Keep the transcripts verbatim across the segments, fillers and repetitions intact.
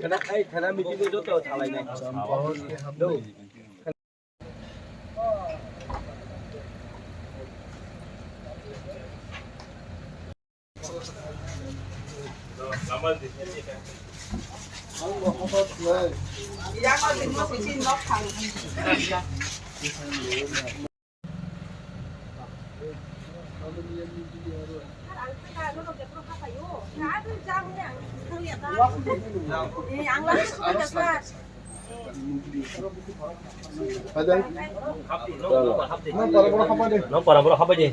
Khana, ai, khana meeting o joto thalai nai. Ang lagi sudah, Sir. No, para, para, para, para. No, para, para, para.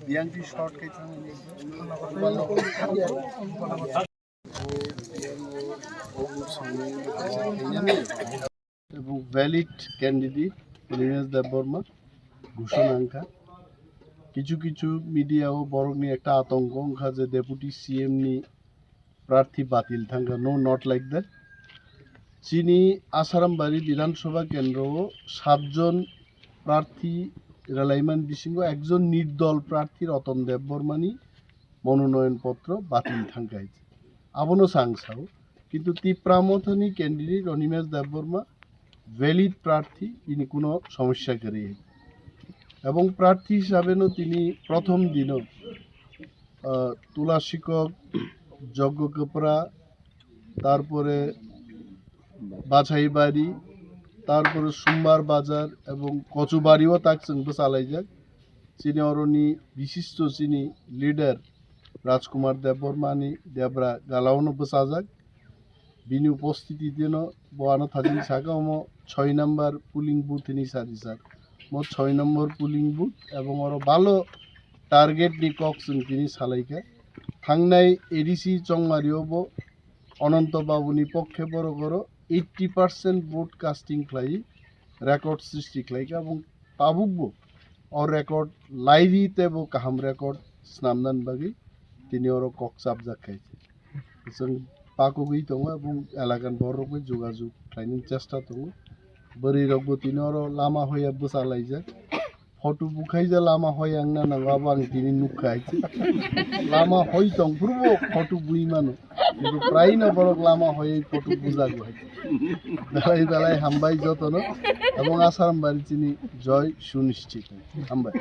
Yang di short kaitan. Ebong valid candidate Animesh Debbarma ghosona wngkha. Kichu kichu media o borokni ekta atongko wngkha je deputy C M ni prarthi batil thangkha, no, not like that. Chini Asarambari Bidhan Sabha kendro o satjon prarthi rwlaimani bisingo ekjon nirdol prarthi Ratan Debbarmani mononoyon potro batil thangkha hai. Abono se ang sao. Kintu Tipra Mothani candidate Animesh Debbarma valid prarthi, ini kuno somosya kwrwi. Ebong prarthi hisabeno tini prothom dino, ah, Tulasikok, Joggo Kwpra, tarpore Bachaibari, tarpore Sumbar Bazar ebong Kochubari o tak chwng bwchalaijak. Chini oroni bishisto chini leader Rajkumar Debbarmani Debra galaono bwchajak. Bini upostiti dino bo ano thajin saka omo choi number polling booth hinwi sarijak. Mo choi number polling booth ebong oro balo target ni kok chwng tini salaikha. Thangnai A D C Chongmari o bo Ananto Babuni pokkhe borok oro eighty percent vote casting khlai record srishti khlaikha, ebong tabukbo o record lairi teibo kaham record snamnani bagwi tini oro kok chapjak khai. Chwng pakugwi tongo ebong elakani bororokbai jogajog khlainani chesta tongo. Bwrwirokbo tini oro lama hoya bwchalaijak. Photo bukhaija lama hoya wngna nango, abo ang tini nukha hai se. Lama hoi tong phuru bo photo bui mano. Kintu prai no borok lama hoi photo bujago hai se. Belai belai hambai jotono. Ebong Asarambari chini joy sunischit. Hambai.